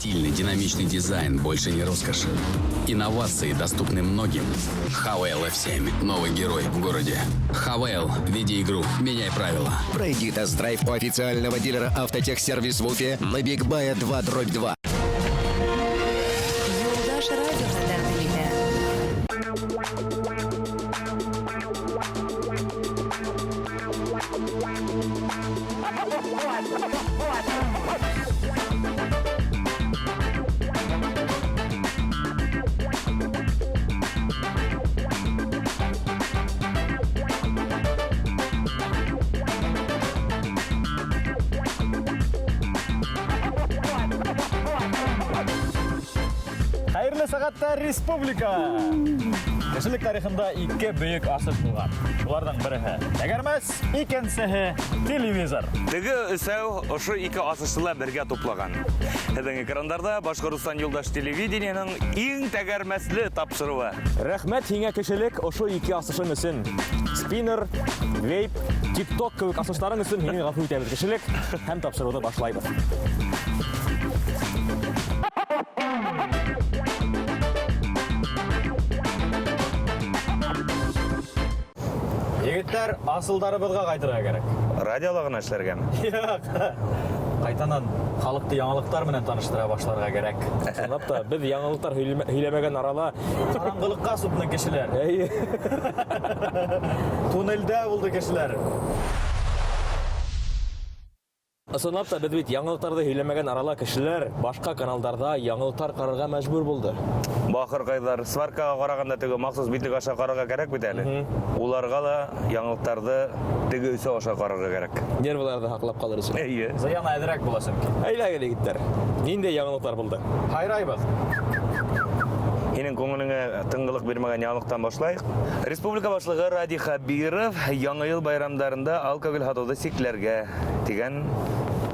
Стильный, динамичный дизайн больше не роскошь. Инновации доступны многим. Haval F7. Новый герой в городе. Haval. Веди игру. Меняй правила. Пройди тест-драйв у официального дилера «Автотехсервис» в Уфе на Бигбая 2/2. Юлдаш радиоһы тәҡдим итә. Хәйерле сәғәттә, республика! Кешелек тарихында ике бөйөк асыш булған. Уларҙың береһе тәгәрмәс, икенсеһе телевизор. Теге өсәү ошо ике асышты ла бергә туплаған. Һеҙҙең экрандарда Башҡортостан юлдаш телевидениеның иң тәгәрмәсле тапшырыуы. Рәхмәт һиңә, кешелек, ошо ике асышың өсөн. Спиннер, вейп, тикток кеүек асыштарың өсөн һине ғәфү итәбеҙ, кешелек, һәм тапшырыуҙы башлайбыҙ. Егеттәр, асылдарыбыҙға ҡайтырға кәрәк. Радиола ғына эшләргәме? Юҡ. Ҡайтанан халыҡты яңылыҡтар менән таныштыра башларға кәрәк. Ысынлап та, беҙ яңылыҡтар һөйләмәгән арала Ҡараңғылыҡҡа сумды кешеләр. Эйе. Туннелдә булды кешеләр. Ысынлап та, беҙ бит яңылыҡтарҙы һөйләмәгән арала кешеләр башҡа каналдарҙа яңылыҡтар ҡарарға мәжбүр булды. Бахырҡайҙар, сваркаға ҡарағанда теге махсус битлек аша ҡарарға кәрәк бит әле. Уларға ла яңылыҡтарҙы теге өсәү аша ҡарарға кәрәк. Нервыларҙы һаҡлап ҡалыр өсөн. Эйе. Зыян әҙерәк була сөнки. Әйҙәгеҙ, егеттәр. Ниндәй яңылыҡтар булды? Һайрайбыҙ. Һинең күңелеңә тынғылыҡ бирмәгән яңылыҡтан башлайыҡ. Республика башлығы Радий Хәбиров Яңы йыл байрамдарында алкоголь һатыуҙы сикләргә тигән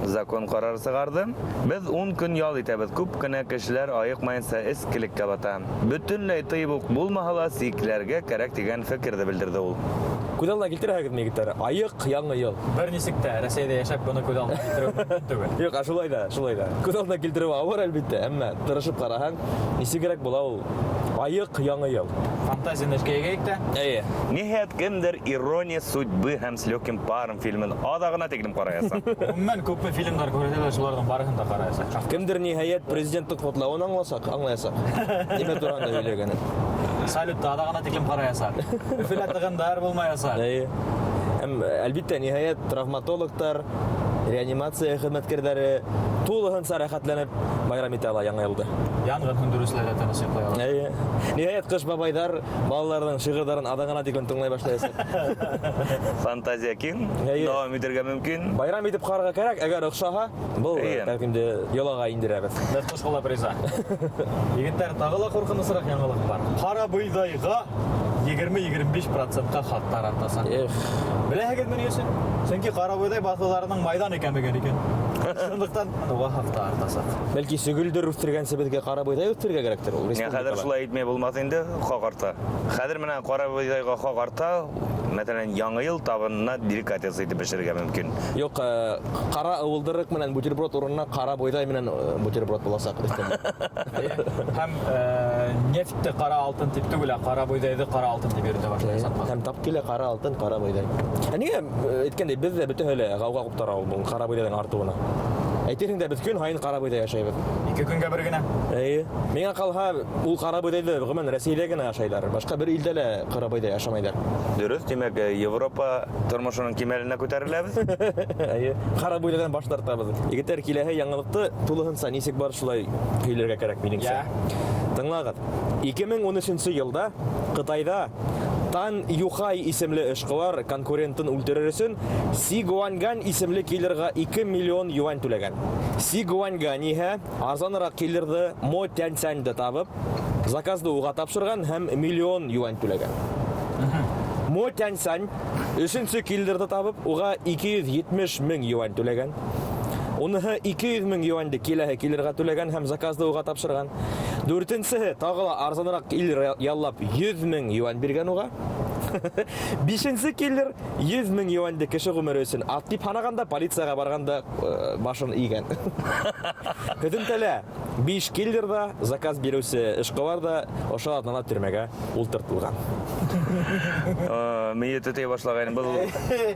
закон ҡарары сығарҙы. Беҙ 10 көн ял итәбеҙ. Күп кенә кешеләр айыҡмайынса эскелеккә бата. Бөтөнләй тыйып уҡ булмаһа ла сикләргә кәрәк тигән фекерҙе белдерҙе ул. Күҙ алдына килтерәһегеҙме, егеттәр? Айыҡ Яңы йыл. Бер нисек тә Рәсәйҙә йәшәп быны күҙ алдына килтереү мөмкин түгел. Юҡ, шулай ҙа, шулай ҙа. Күҙ алдына килтереү ауыр, әлбиттә, әммә тырышып ҡараһаң, нисегерәк була ул айыҡ Яңы йыл? Фантазияны эшкә егәйек тә. Эйе. Ниһайәт, кемдер «Ирония судьбы» һәм «С легким паром» фильмын аҙағына тиклем ҡараясаҡ. Ғөмүмән, күпме фильмдар күрһәтәләр, шуларҙың барыһын да ҡараясаҡ. Кемдер ниһайәт президенттың ҡотлауын аңласаҡ, аңлаясаҡ. Нимә тураһында һөйләгәнен. Салютты аҙағына тиклем ҡараясаҡ. Өфөлә тығындар булмаясаҡ. Эйе. Һәм, әлбиттә, ниһайәт травматологтар, реанимация хеҙмәткәрҙәре тулыһынса рәхәтләнеп байрам итә ала Яңы йылды. Янғын һүндереүселәр ҙә тыныс йоҡлай ала. Эйе. Ниһайәт ҡыш бабайҙар балаларҙың шиғырҙарын аҙағына тиклем тыңлай башлаясаҡ. Фантазия киң, Эйе. дауам итергә мөмкин. Байрам итеп ҡарарға кәрәк, әгәр оҡшаһа, был Эйе. тәҡдимде йолаға индерәбеҙ. Беҙ ҡош риза. Егеттәр, тағы ла ҡурҡынысыраҡ яңылыҡ бар. Ҡара бойҙайға 20-25 процентҡа хаҡтар артасаҡ. Эх. Беләһегеҙме ни өсөн? Сөнки ҡара бойҙай баҫыуҙарының майҙан кәмегән икән. Шунлыҡтан уға хаҡта артасаҡ. Бәлки сөгөлдөр үҫтергәнсе беҙгә ҡара бойҙай үҫтерергә кәрәктер ул Мин хәҙер республикала. шулай итмәй булмаҫ инде, хаҡ арта. Хәҙер менә ҡара бойҙайға хаҡ арта, мәҫәлән, Яңы йыл табынына деликатес итеп бешерергә мөмкин. Юҡ, ҡара ыуылдырыҡ менән бутерброд урынына ҡара бойҙай менән бутерброд буласаҡ өҫтәмә. Һәм нефтте ҡара алтын тип түгел, ә ҡара бойҙайҙы ҡара алтын тип йөрөтә башлаясаҡ. Һәм тап килә ҡара алтын, ҡара бойҙай. Ә ниңә, әйткәндәй, беҙ ҙә бөтәһе лә ғауға ҡуптара ул был ҡара бойҙайҙың артыуына. Әйтерһең дә, беҙ көн һайын ҡара бойҙай ашайбыҙ. Ике көнгә бер генә. Эйе. Миңә ҡалһа, ул ҡара бойҙайҙы ғөмүмән Рәсәйҙә генә ашайҙар. Башҡа бер илдә лә ҡара бойҙай ашамайҙар. Дөрөҫ, тимәк, Европа тормошоноң кимәленә күтәреләбеҙ. Эйе. Ҡара бойҙайҙан баш тартабыҙ. Егеттәр, киләһе яңылыҡты тулыһынса нисек бар шулай һөйләргә кәрәк минеңсә. Я. Тыңлағыҙ. 2013 йылда Ҡытайҙа Тан Юхай исемле эшҡыуар конкурентын үлтерер өсөн Си Гуанган исемле киллерға 2 миллион юань түләгән. Си Гуанган иһә арзаныраҡ киллерҙы Мо Тяньцяньды табып, заказды уға тапшырған һәм миллион юань түләгән. Мо Тяньцянь өсөнсө киллерҙы табып, уға 270 мең юань түләгән. Уныһы 200 мең юаньды киләһе киллерға түләгән һәм заказды уға тапшырған. Дүртенсеһе тағы ла арзаныраҡ киллер яллап 100 мең юань биргән уға. Бишенсе киллер 100 мең юаньды кеше ғүмере өсөн ат тип һанағанда полицияға барғанда, башын эйгән. Һөҙөмтәлә 5 киллер да, заказ биреүсе эшҡыуар да ошо аҙнала төрмәгә ултыртылған. Мейе төтәй башлағайны. Был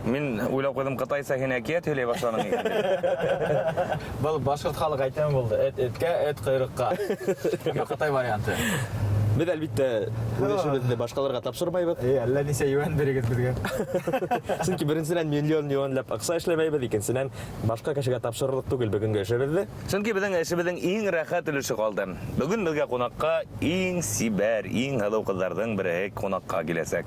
мин уйлап ҡуйҙым, ҡытайса һин әкиәт һөйләй башланың икән. Был башҡорт халыҡ әйтәме булды. Эт эткә, эт ҡойроҡҡа. Ҡытай варианты. Беҙ әлбиттә үҙ эшебеҙҙе башҡаларға тапшырмайбыҙ. Әллә нисә юан бирегеҙ беҙгә. Сөнки беренсенән миллион юанлап аҡса эшләмәйбеҙ, икенсенән башҡа кешегә тапшырырлыҡ түгел бөгөнгө эшебеҙҙе. Сөнки беҙҙең эшебеҙҙең иң рәхәт өлөшө ҡалды. Бөгөн беҙгә ҡунаҡҡа иң сибәр, иң һылыу ҡыҙҙарҙың береһе ҡунаҡҡа киләсәк.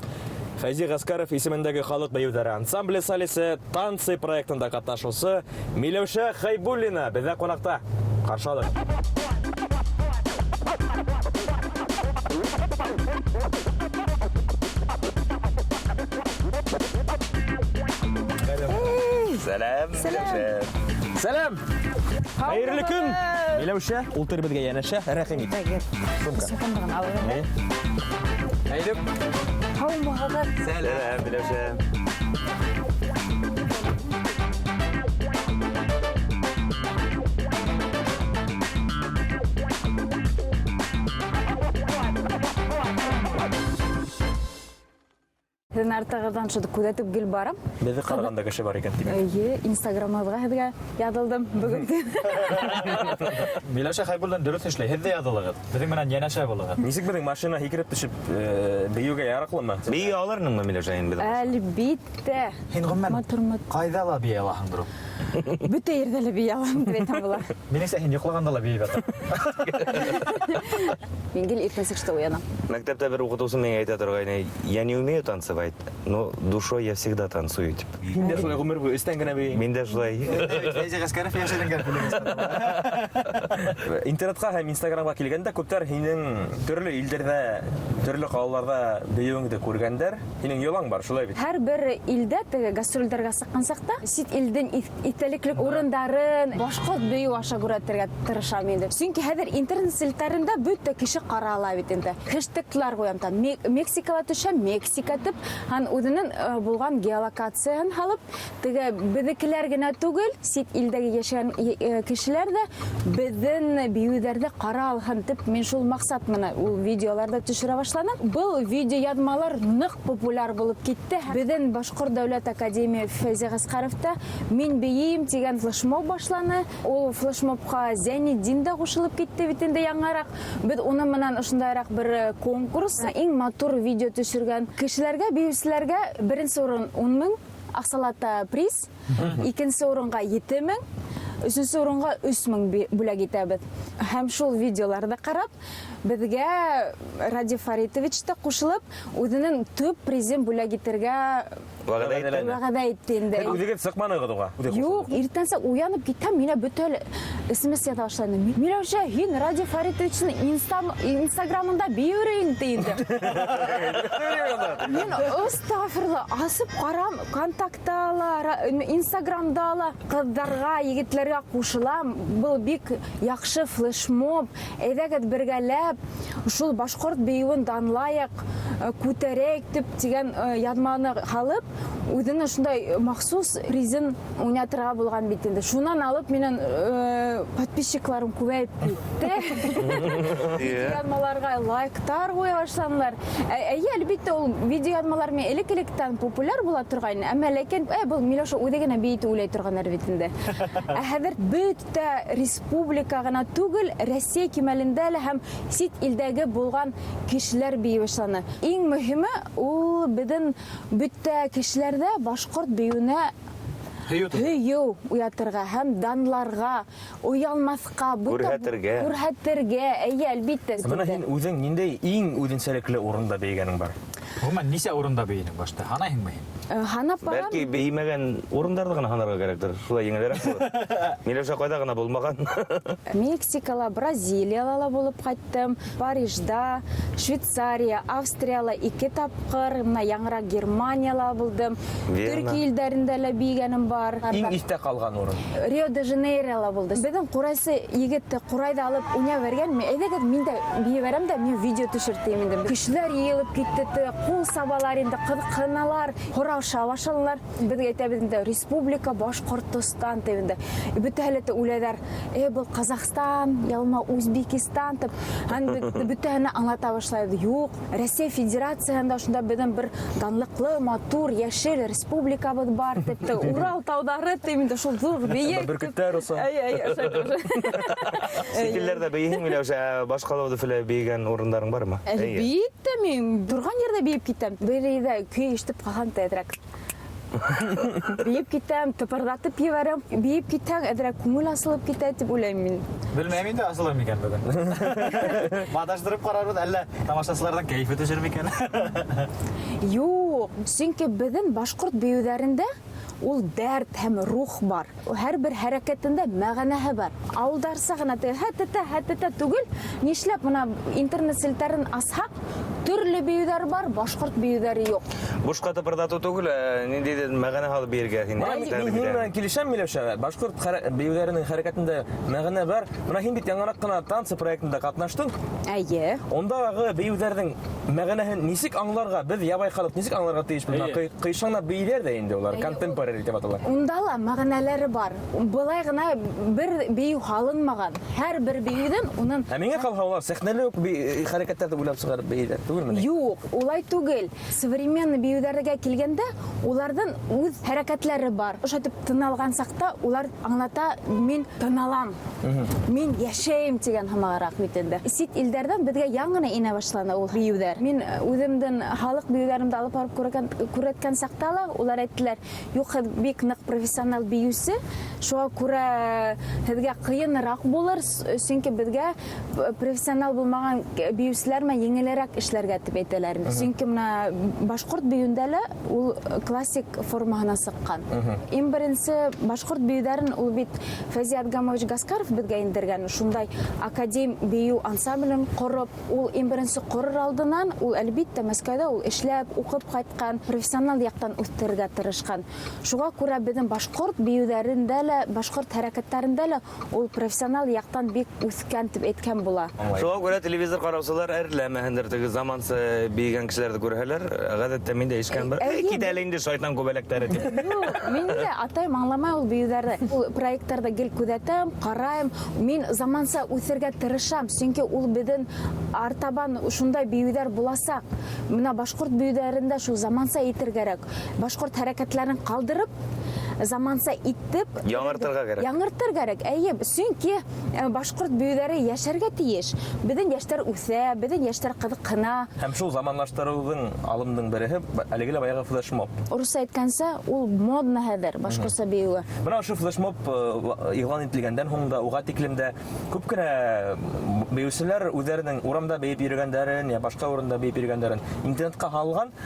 Фәйзи Ғәскәров исемендәге халыҡ бейеүҙәре ансамбле солисы, танцы проектында ҡатнашыусы Миләүшә Хәйбуллина беҙҙә ҡунаҡта. Ҡаршы алығыҙ. Сәләм. Сәләм. Сәләм. Хәйерле көн. Миләүшә, ултыр беҙгә йәнәшә, рәхим ит. Сумка. Сумка ғына алығыҙ. Әйҙүк. Һаумыһығыҙ. Сәләм, Миләүшә. Һеҙҙең артығыҙҙан шуны күҙәтеп гел барам. Беҙҙе ҡарағанда кеше бар икән, тимәк. Эйе, Инстаграмығыҙға һеҙгә яҙылдым бөгөн. Миләүшә Хәйбуллина дөрөҫ эшләй. Һеҙ ҙә яҙылығыҙ. Беҙҙең менән йәнәшә булығыҙ. Нисек беҙҙең машина һикереп төшөп, бейеүгә яраҡлымы? Бейей алырһыңмы, Миләүшә, һин беҙҙең? Әлбиттә. Һин ғөмүмән Матур-матур. ҡайҙа ла бейей алаһыңдыр ул? Бөтә ерҙә лә бейей алам тип әйтһәм була. Минеңсә, һин йоҡлағанда ла бейеп ятаһың. Мин гел иртәнсәк шунда уянам. Мәктәптә бер уҡытыусы миңә әйтә торғайны, я не умею танцевать, но душой я всегда танцую, тип. Һин дә шулай ғүмер буйы өҫтән генә бейей. Мин дә шулай. Фәйзи Ғәскәров йәшеренгән көлөңөз. Интернетҡа һәм Инстаграмға килгәндә күптәр һинең төрлө илдәрҙә, төрлө ҡалаларҙа бейеүеңде күргәндәр. Һинең йолаң бар, шулай бит? Һәр бер илдә теге гастролдәргә сыҡҡан саҡта сит илдең иҫтәлекле урындарын башҡорт бейеү аша күрһәтергә тырышам инде. Сөнки хәҙер интернет селтәрендә бөтә кеше ҡара ала бит инде. Хэштеглар ҡуям там. Мексикала төшәм, Мексика тип, һәм үҙенең булған геолокацияһын һалып, теге беҙҙекеләр генә түгел, сит илдәге йәшәгән кешеләр ҙә беҙҙең бейеүҙәрҙе ҡара алһын тип, мин шул маҡсат менән ул видеоларҙы төшөрә башланым. Был видеояҙмалар ныҡ популяр булып китте. Беҙҙең Башҡорт дәүләт академия Фәйзи Ғәскәровта Мин бейейем тигән флешмоб башланы. Ул флешмобҡа Зәйнетдин дә ҡушылып китте бит инде яңыраҡ. Беҙ уның менән ошондайыраҡ бер конкурс, иң матур видео төшөргән кешеләргә, бейеүселәргә беренсе урын ун мең аҡсалата приз, икенсе урынға ете мең, өсөнсө урынға өс мең бүләк итәбеҙ. Һәм шул видеоларҙы ҡарап, беҙгә Радий Фаритович та ҡушылып, үҙенең төп призын бүләк итергә Вәғәҙә итте. Вәғәҙә итте инде. Һеҙ үҙегеҙ сыҡманығыҙ уға? Үҙе Юҡ, ҡушылды. иртәнсәк уянып китһәм, миңә бөтә СМС яҙа башланы. Миләүшә, һин Радий Фаритовичтың Инстаграмында бейеү ти инде. Мин астағфирулла, асып ҡарам, контактта ла, Инстаграмда ла ҡыҙҙарға, егетләргә ҡушылам. Был бик яҡшы флешмоб. Әйҙәгеҙ бергәләп шул башҡорт бейеүен данлайыҡ, күтәрәйек тип тигән яҙманы һалып, үҙенең шундай махсус призын уйнатырға булған бит инде. Шунан алып минең подписчикларым күбәйеп китте. Видеояҙмаларға лайктар ҡуя башланылар. Эйе, әлбиттә, ул видеояҙмалар мин элек-электән популяр була торғайны, әммә ләкин был Миләүшә үҙе генә бейей тип уйлай торғандар бит инде. Ә хәҙер бөтә республика ғына түгел, Рәсәй кимәлендә лә һәм сит илдәге булған кешеләр бейей башланы. Иң мөһиме ул беҙҙең бөтә кешеләрҙә башҡорт бейеүенә һөйөү уятырға һәм данларға, оялмаҫҡа, бөтә Күрһәтергә. Күрһәтергә, эйе, әлбиттә. Бына һин үҙең ниндәй иң үҙенсәлекле урында бейегәнең бар? Ғөмүмән, нисә урында бейенең башта? Һанайһыңмы һин? Һанап барам. Бәлки беймәгән урындарҙы ғына һанарға кәрәктер. Шулай еңелерәк булыр. Миләүшә ҡайҙа ғына булмаған. Мексикала, Бразилияла ла булып ҡайттым. Парижда, Швейцария, Австрияла 2 тапҡыр, мына яңыраҡ Германияла булдым. Вена. Төрки илдәрендә лә бейгәнем бар. Иң иҫтә ҡалған урын? Рио-де-Жанейрола булды. Беҙҙең ҡурайсы егетте ҡурайҙы алып уйнай бәргән. Мин, әйҙәгеҙ, мин дә бейе бәрәм дә, мин видео төшөртәйем инде. Кешеләр йыйылып китте, Ҡул сабалар инде, ҡыҙыҡһыналар, һораша башланылар. Беҙгә әйтәбеҙ инде, Республика Башҡортостан тип инде. Бөтәһе лә уйлайҙар, был Ҡаҙағстан, я булмаһа Үзбекистан тип. Һәм бөтәһенә аңлата башлайбыҙ. Юҡ, Рәсәй Федерацияһында шунда беҙҙең бер данлыҡлы, матур, йәшел республикабыҙ бар тип. Урал тауҙары тип инде, шул ҙур бейек. Бөркөттәр оса. Әй, әй, Сит илдәрҙә бейеһең, Миләүшә, башҡала Өфөлә бейегән урындарың бармы? Әлбиттә, мин торған ерҙә бейеп китәм. Бер ерҙә көй ишетеп ҡалһам да әҙерәк бейеп китәм, тыпырҙатып ебәрәм. Бейеп китһәң, әҙерәк күңел асылып китә тип уйлайым мин. Белмәйем инде, асылыр микән бөгөн. Маташтырып ҡарарбыҙ, әллә тамашасыларҙың кәйефе төшөр микән? Юҡ, сөнки беҙҙең башҡорт бейеүҙәрендә ул дәрт һәм рух бар. Һәр бер хәрәкәтендә мәғәнәһе бар. Ауылдарса ғына теге хә-тә-тә, хә-тә-тә түгел. Нишләп бына интернет селтәрен асһаҡ, төрлө бейеүҙәр бар, башҡорт бейеүҙәре юҡ. Бушҡа тыпырҙатыу түгел, ниндәйҙер мәғәнә һалып бейергә һин. Мин һинең менән килешәм, Миләүшә. Башҡорт бейеүҙәренең хәрәкәтендә мәғәнә бар. Бына һин бит яңыраҡ ҡына танцы проектында ҡатнаштың. Әйе. Ундағы бейеүҙәрҙең мәғәнәһен нисек аңларға, беҙ ябай халыҡ нисек аңларға тейеш? Бына ҡыйшаңлап бейейҙәр ҙә инде улар, контемпорари тип атала. Унда ла мәғәнәләре бар. Былай ғына бер бейеү һалынмаған. Һәр бер бейеүҙән унын Ә миңә ҡалһа, улар сәхнәле үк хәрәкәттәрҙе уйлап сығарып бейейҙәр, түгелме ни? Юҡ, улай түгел. Современный бейеүҙәргә килгәндә, уларҙың үҙ хәрәкәтләре бар. Ошо итеп тын алған саҡта улар аңлата, мин тын алам, мин йәшәйем тигән һымағыраҡ бит инде. Сит илдәрҙән беҙгә яңы ғына инә башланы ул бейеүҙәр. Мин үҙемдең халыҡ бейеүҙәремде алып барып күрһәткән саҡта ла улар әйттеләр, юҡ, һеҙ бик ныҡ профессионал бейеүсе, шуға күрә һеҙгә ҡыйыныраҡ булыр, сөнки беҙгә профессионал булмаған бейеүселәр менән еңелерәк эшләргә тип әйтәләр. Сөнки бына башҡорт бейеүендә лә ул классик формаһына сыҡҡан. Иң беренсе башҡорт бейеүҙәрен ул бит Фәйзи Адгамович Гаскаров беҙгә индергән, шундай академ бейеү ансамблен ҡороп, ул иң беренсе ҡорор алдынан ул әлбиттә Мәскәүҙә ул эшләп, уҡып ҡайтҡан, профессионал яҡтан үҫтерергә тырышҡан. Шуға күрә беҙҙең башҡорт бейеүҙәрендә лә, башҡорт хәрәкәттәрендә лә ул профессионал яҡтан бик үҫкән тип әйткән була. Шуға күрә телевизор ҡараусылар әрләмәһендер, теге заманса бейегән кешеләрҙе күрһәләр, ғәҙәттә мин дә ишкән бер. Эй, кит әле инде шайтан күбәләктәре тип. Юҡ, мин дә атайым аңламай ул бейеүҙәрҙе. Ул проекттарҙы гел күҙәтәм, ҡарайым. Мин заманса үҫергә тырышам, сөнки ул беҙҙең артабан шундай бейеүҙәр буласаҡ. Бына башҡорт бейеүҙәрендә шул заманса итер кәрәк. Башҡорт хәрәкәтләрен ҡалдырып, заманса итеп яңыртырға кәрәк. Яңыртыр кәрәк, әйе, сөнки башҡорт бейеүҙәре йәшәргә тейеш. Беҙҙең йәштәр үҫә, беҙҙең йәштәр ҡыҙыҡһына. Һәм шул заманлаштырыуҙың алымдың береһе әлеге лә баяғы флешмоб. Урыҫса әйткәнсә, ул модно хәҙер башҡортса бейеүе. Бына ошо флешмоб иғлан ителгәндән һуң да уға тиклем дә күп кенә бейеүселәр үҙҙәренең урамда бейеп йөрөгәндәрен, я башҡа урында бейеп йөрөгәндәрен интернетҡа һалған.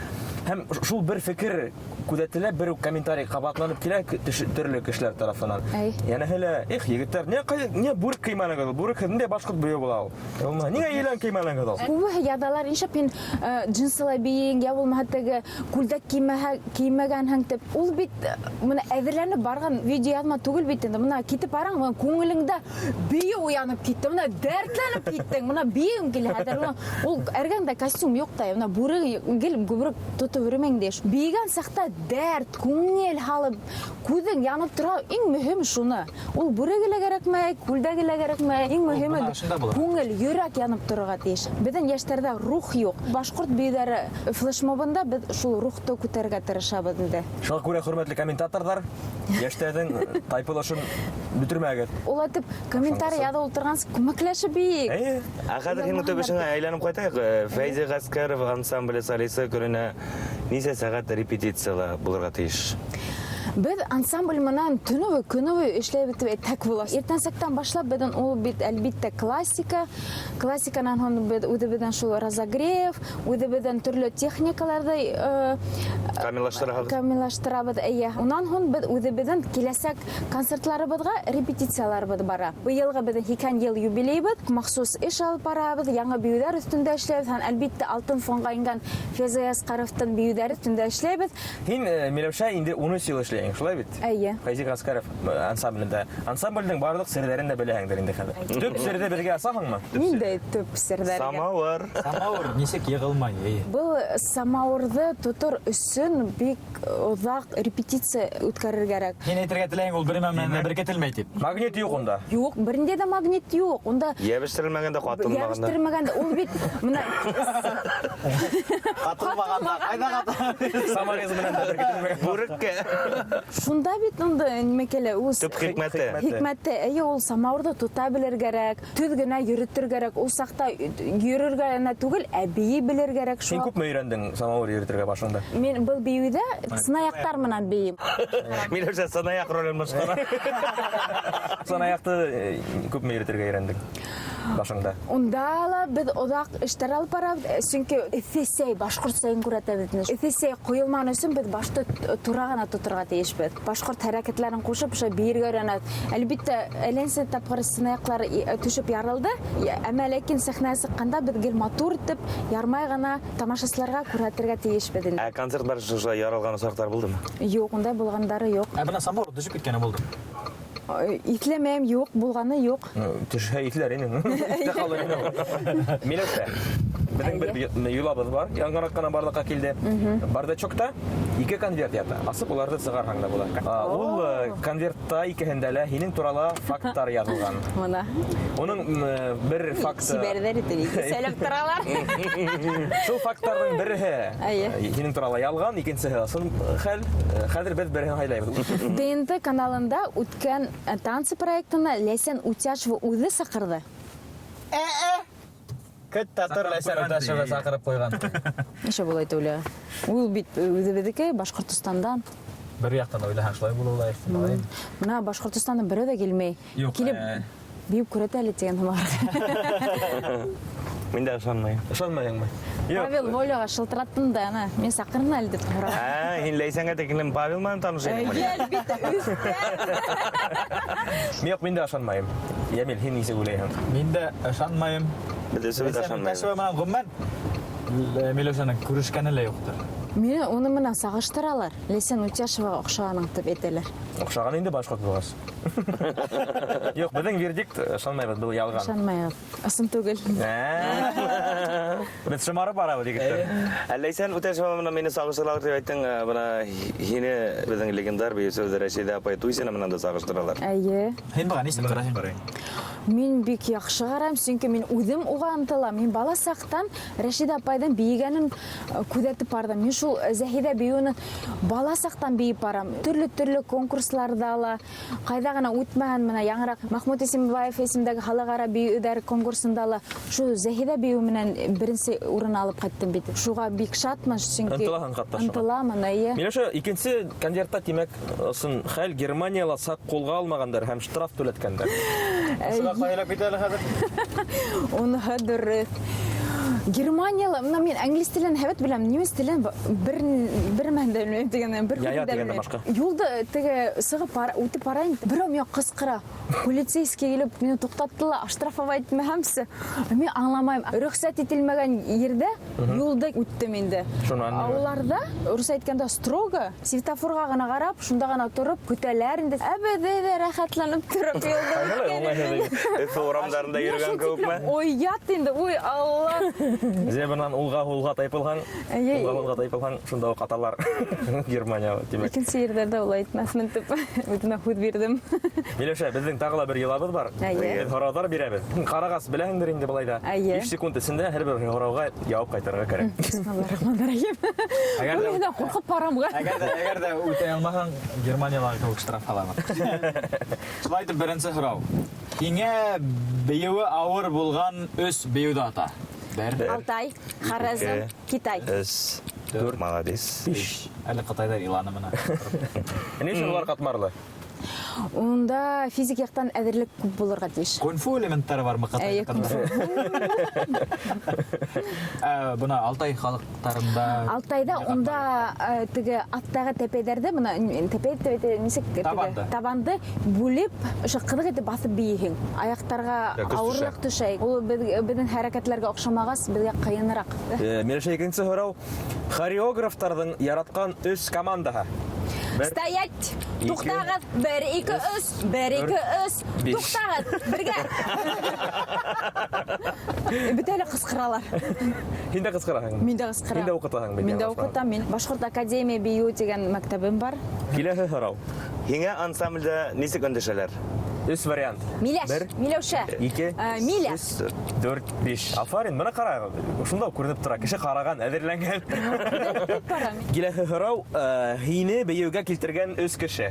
Һәм шул бер фекер күҙәтелә, бер үк комментарий ҡабатланып килә төрлө кешеләр тарафынан. Йәнәһе лә, эх, егеттәр, ни бүрек кеймәнегеҙ ул? Бүрек һеҙ ниндәй башҡорт бейеүе була ул? Булмаһа, ниңә елән кеймәнегеҙ ул? Күбеһе яҙалар, нишләп һин джинсыла бейең, я булмаһа теге күлдәк кеймәгәнһең тип. Ул бит бына әҙерләнеп барған видеояҙма түгел бит инде. Бына китеп бараң, бына күңелеңдә бейеү уянып китте, бына дәртләнеп киттең, бына бейеү килә хәҙер. Бына ул эргәңдә костюм юҡ та, бына бүрек гел бүрек тотоп йөрөмәң дә. Бейегән саҡта дәрт, күңел һалып, күҙең янып тора, иң мөһиме шуны. Ул бүреге лә кәрәкмәй, күлдәге лә кәрәкмәй, иң мөһиме Ул бына шунда була. күңел, йөрәк янып торорға тейеш. Беҙҙең йәштәрҙә рух юҡ. Башҡорт бейеүҙәре флешмобында беҙ шул рухты күтәрергә тырышабыҙ инде. Шуға күрә, хөрмәтле комментаторҙар, йәштәрҙең тайпылышын бөтөрмәгеҙ. Улай итеп комментарий яҙып ултырғансы күмәкләшеп бейек. Әйе. Ә хәҙер һинең төп эшеңә әйләнеп ҡайтайыҡ. Фәйзи Ғәскәров ансамбле солисы көнөнә нисә сәғәт репетицияла булырға тейеш? Беҙ ансамбль менән төнө буйы, көнө буйы эшләйбеҙ тип әйтһәк була. Иртәнсәктән башлап беҙҙең ул бит әлбиттә классика. Классиканан һуң беҙ үҙебеҙҙең шул разогрев, үҙебеҙҙең төрлө техникаларҙы Камиллаштыраһығыҙ. Камиллаштырабыҙ, эйе. Унан һуң беҙ үҙебеҙҙең киләсәк концертларыбыҙға репетицияларыбыҙ бара. Быйылғы беҙҙең 80 йыл юбилейбыҙ, махсус эш алып барабыҙ, яңы бейеүҙәр өҫтөндә эшләйбеҙ һәм, әлбиттә, алтын фонға ингән Феза Ясҡаровтың бейеүҙәре өҫтөндә эшләйбеҙ. Һин, Миләүшә, инде 13 йыл эшләйһең, шулай бит? Эйе. Фәйзи Ғәскәров ансамблендә. Ансамблдең барлыҡ серҙәрен дә беләһеңдер инде хәҙер. Төп серҙе беҙгә асаһыңмы? Ниндәй төп серҙәр? Самауыр. Самауыр нисек йығылмай? Эйе. Был самауырҙы тотор өсөн бик оҙаҡ репетиция үткәрер кәрәк. Һин әйтергә теләйһең, ул бер нәмә менән дә беркетелмәй тип. Магнит юҡ унда. Юҡ, бер ниндәй ҙә магнит юҡ. Унда Йәбештерелмәгән дә, ҡатылмаған да. Йәбештерелмәгән дә. Ул бит мына Ҡатылмаған да, ҡайҙа ҡатылмаған? Саморез менән дә беркетелмәгән. Бүреккә. Шунда бит унда нимәкәле, ул Төп хикмәте. Хикмәте, эйе, ул самауырҙы тота белер кәрәк, төҙ генә йөрөтөр кәрәк. Ул саҡта йөрөргә генә түгел, ә бейей белер кәрәк. Һин Шуға күпме өйрәндең самауыр йөрөтөргә башыңда? Мин был бейеүҙә сынаяҡтар менән бейем. Миләүшә сынаяҡ ролен башҡара. Сынаяҡты күпме йөрөтөргә өйрәндең башыңда? Унда ла беҙ оҙаҡ эштәр алып барабыҙ, сөнки эҫе сәй, башҡорт сәйен күрһәтәбеҙ. Эҫе сәй ҡойолман өсөн беҙ башты тура ғына тоторға тейешбеҙ. Башҡорт хәрәкәтләрен ҡушып, ошо бейергә өйрәнәбеҙ. Әлбиттә, әллә нисә тапҡыр сынаяҡлар төшөп ярылды, әммә ләкин сәхнәгә сыҡҡанда беҙ гел матур итеп, ярмай ғына тамашасыларға күрһәтергә тейешбеҙ инде. Ә концерт барышында шулай ярылған осраҡтар булдымы? Юҡ, ундай булғандары юҡ. Ә бына самауыр төшөп киткәне булды. Иҫләмәйем, юҡ, булғаны юҡ. Төшһә иҫләр инең. Иҫтә ҡалыр ине ул. Миләүшә, беҙҙең бер йолабыҙ бар, яңыраҡ ҡына барлыҡҡа килде. Бардачокта ике конверт ята. Асып уларҙы сығарһаң да була. Ул конвертта икеһендә лә һинең турала факттар яҙылған. Мына. Уның бер факты Сибәрҙәр итеп ике сөйләп торалар. Шул факттарҙың береһе Әйе. һинең турала ялған, икенсеһе ысын хәл. Хәҙер беҙ береһен һайлайбыҙ. ТНТ каналында үткән танцы проектына Ләйсән Үтәшева үҙе саҡырҙы. Көт тә тор, Ләйсән Үтәшева саҡырып ҡуйған. Нишләп улай уйлай? Ул бит үҙебеҙҙеке, Башҡортостандан. Бер яҡтан уйлаһаң, шулай булыуы ла ихтимал инде. Мына Башҡортостандан берәү ҙә килмәй. Юҡ, Килеп бейеп күрһәтә әле тигән һымаҡ. Мин дә ышанмайым. Ышанмайһыңмы? Юҡ. Павел Воляға шылтыраттым да, ана, мин саҡырын әле тип һораған. Ә, һин Ләйсәнгә тиклем Павел менән таныш инеңме? Эйе, әлбиттә, өҫтән. Юҡ, мин дә ышанмайым. Йәмил, һин нисек уйлайһың? Мин дә ышанмайым. Беҙ өсөбөҙ Ләйсән ышанмайбыҙ. Үтәшева менән ғөмүмән Миләүшәнең күрешкәне лә юҡтыр. Мине уны менән сағыштыралар. Ләйсән Үтәшеваға оҡшағаның тип әйтәләр. Оҡшаған инде башҡорт булғас. Юҡ, беҙҙең вердикт ышанмайбыҙ, был ялған. Ышанмайбыҙ. Ысын түгел. Беҙ шымарып барабыҙ, егеттәр. Ә Ләйсән Үтәшева менән мине сағыштыралар тип әйттең, бына һине беҙҙең легендар бейеүсе Рәшиҙә апай Туйсина менән дә сағыштыралар. Эйе. Һин быға нисек ҡарайһың? Мин бик яҡшы ҡарайым, сөнки мин үҙем уға ынтылам. Мин бала саҡтан Рәшиҙә апайҙың бейегәнен күҙәтеп барҙым. Мин шул Зәһиҙә бейеүен бала саҡтан бейеп барам. Төрлө-төрлө конкурсларҙа ла, ҡайҙа ғына үтмәһен, мына яңыраҡ Махмуд Исембаев исемдәге халыҡ-ара бейеүҙәр конкурсында ла шул Зәһиҙә бейеүе менән беренсе урын алып ҡайттым бит. Шуға бик шатмын, сөнки Ынтылаһың хатта шуға. Ынтыламын, эйе. Миләүшә, икенсе конвертта, тимәк, ысын хәл Германияла саҡ ҡулға алмағандар һәм штраф түләткәндәр. Шуға ҡайһылап китә әле хәҙер. Уныһы дөрөҫ. Германияла, мына мин англис телен һәйбәт беләм, немец телен бер мән дә белмәйем тигәндән, бер Я, я һүҙ дә тигәндән белмәйем. башҡа. Юлда теге сығып үтеп барайым, берәү миңә ҡысҡыра. Полицейский килеп мине туҡтатты ла, оштрафовать итмәһәмсе. Мин аңламайым. Рөхсәт ителмәгән ерҙә юлды үттем инде. Шунан нимә? Уларҙа, рус әйткәндә, строго, светофорға ғына ҡарап, шунда ғына тороп көтәләр инде. Ә беҙ әйҙә рәхәтләнеп тороп юлды Ҡайҙа үткән уңайһыҙ инде. Өфө урамдарында Мин йөрөгән шул кеүекме? тиклем Оят инде, ой, Алла. Зебранан улға һулға тайпылһаң, Эйе. улға һулға тайпылһаң, шунда уҡ аталар. Германия, тимәк. Икенсе ерҙәрҙә улай итмәҫмен тип үҙемә һүҙ бирҙем. Миләүшә, беҙҙең тағы ла бер йолабыҙ бар. Эйе. Беҙ һорауҙар бирәбеҙ. Ҡарағас, беләһеңдер инде былай да. Эйе. 5 секунд эсендә һәр бер һорауға яуап ҡайтарырға кәрәк. Бисмиллахиррахманиррахим. Әгәр дә Ой, мин ҡурҡып барам ғой. Әгәр дә, әгәр дә үтә алмаһаң, Германиялағы кеүек штраф һалабыҙ. Шулай итеп, беренсе һорау. Һиңә бейеүе ауыр булған өс бейеүҙе ата. Бер. Алтай, Хорезм, Ике. Китай. Өс. Дүрт. Молодец. Биш. Әле Ҡытайҙар иланы мына. Ни өсөн улар ҡатмарлы? Унда физик яҡтан әҙерлек күп булырға тейеш. Кунг-фу элементтары бармы Эйе, Ҡытайҙыҡында? кунг-фу. Бына Алтай халыҡтарында. Алтайҙа унда теге аттағы тәпәйҙәрҙе, бына тәпәй тип әйтә, нисек теге Табанды. табанды бүлеп, ошо ҡыҙыҡ итеп баҫып бейейһең. Аяҡтарға Көс төшә. ауырлыҡ төшә. Ул беҙҙең хәрәкәтләргә оҡшамағас, беҙгә ҡыйыныраҡ. Миләүшә, икенсе һорау. Хореографтарҙың яратҡан өс командаһы. Бер, Стоять! ике, Туҡтағыҙ! 1, 2, 3! 1, 2, 3! биш. Туҡтағыҙ! Бергә! Бөтә лә ҡысҡыралар. Һин дә ҡысҡыраһың? Мин дә ҡысҡырам. Һин дә уҡытаһың бит, Мин дә яңылышмаһам. уҡытам. Мин Башҡорт академия бейеү тигән мәктәбем бар. Киләһе һорау. Һиңә ансамблдә нисек өндәшәләр? Өс вариант. Миләш, Бер, Миләүшә. ике, Миля. өс, дүрт, биш. Афарин, бына ҡара, шунда уҡ күренеп тора. Кеше ҡараған, әҙерләнгән. Киләһе һорау, һине бейеүгә килтергән өс кеше.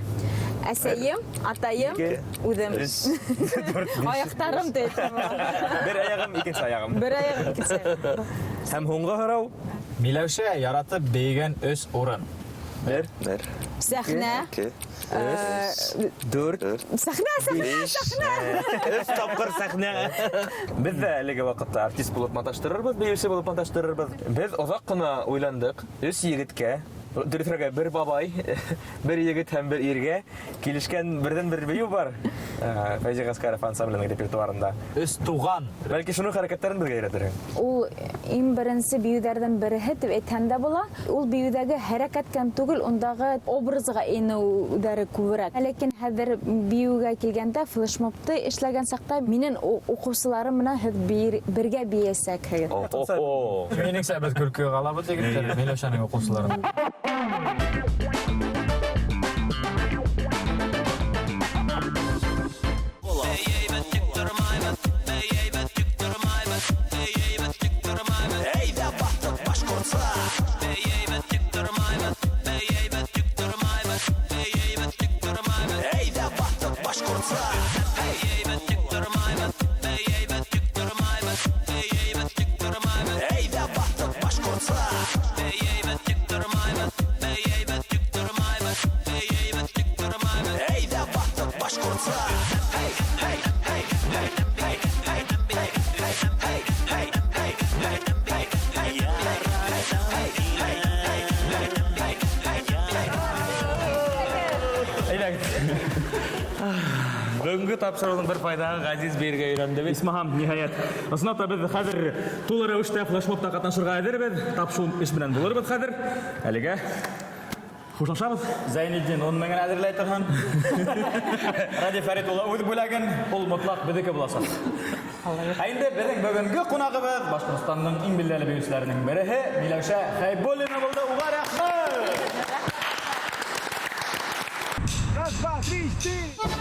Әсәйем, атайым, Ике, үҙем. Өс, дүрт, биш. Аяҡтарым тип әйтәм. Бер аяғым, икенсе аяғым. Бер аяғым, икенсе аяғым. Һәм һуңғы һорау. Миләүшә яратып бейегән өс урын. Бер, Бер, Сәхнә. ике, өс, дүрт, Сәхнә, сәхнә, сәхнә. Өс тапҡыр сәхнә. Беҙ ҙә әлеге ваҡытта артист булып маташтырырбыҙ, бейеүсе булып маташтырырбыҙ. Беҙ оҙаҡ ҡына уйландыҡ. Өс егеткә, дөрөҫөрәге бер бабай, бер егет һәм бер иргә килешкән берҙән-бер бейеү бар. Фәйзи Ғәскәров ансамбленең репертуарында. Өс туған. Бәлки шуның хәрәкәттәрен беҙгә өйрәтерһең. Ул иң беренсе бейеүҙәрҙең береһе тип әйтһәң дә була. Ул бейеүҙәге хәрәкәт кәм түгел, ундағы образға инеүҙәре күберәк. Ләкин хәҙер бейеүгә килгәндә флешмобты эшләгән саҡта минең уҡыусыларым менән һеҙ бергә бейәсәкһегеҙ. О-о-о. Минеңсә, беҙ көлкөгә ҡалабыҙ, егеттәр, Миләүшәнең уҡыусыларын. Бөгөнгө тапшырыуҙың бер файҙаһы Ғәзиз бейергә өйрәнде бит. Исмаһам, ниһайәт. Ысынлап та беҙ хәҙер тулы рәүештә флешмобта ҡатнашырға әҙербеҙ. Тап шул эш менән булырбыҙ хәҙер. Әлегә хушлашабыҙ. Зәйнетдин ун меңен әҙерләй торһон. Радий Фәрит улы үҙ бүләген, ул мотлаҡ беҙҙеке буласаҡ. Ә инде беҙҙең бөгөнгө ҡунағыбыҙ Башҡортостандың иң билдәле бейеүселәренең береһе Миләүшә Хәйбуллина булды. Уға рәхмәт! Раз, два, три, четыре.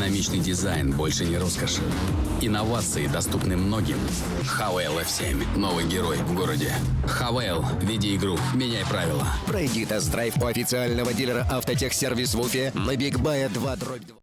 Динамичный дизайн больше не роскошь. Инновации доступны многим. Haval F7. Новый герой в городе. Haval. Веди игру. Меняй правила. Пройди тест-драйв у официального дилера «Автотехсервис» в Уфе на Бигбая 2 дробь 2.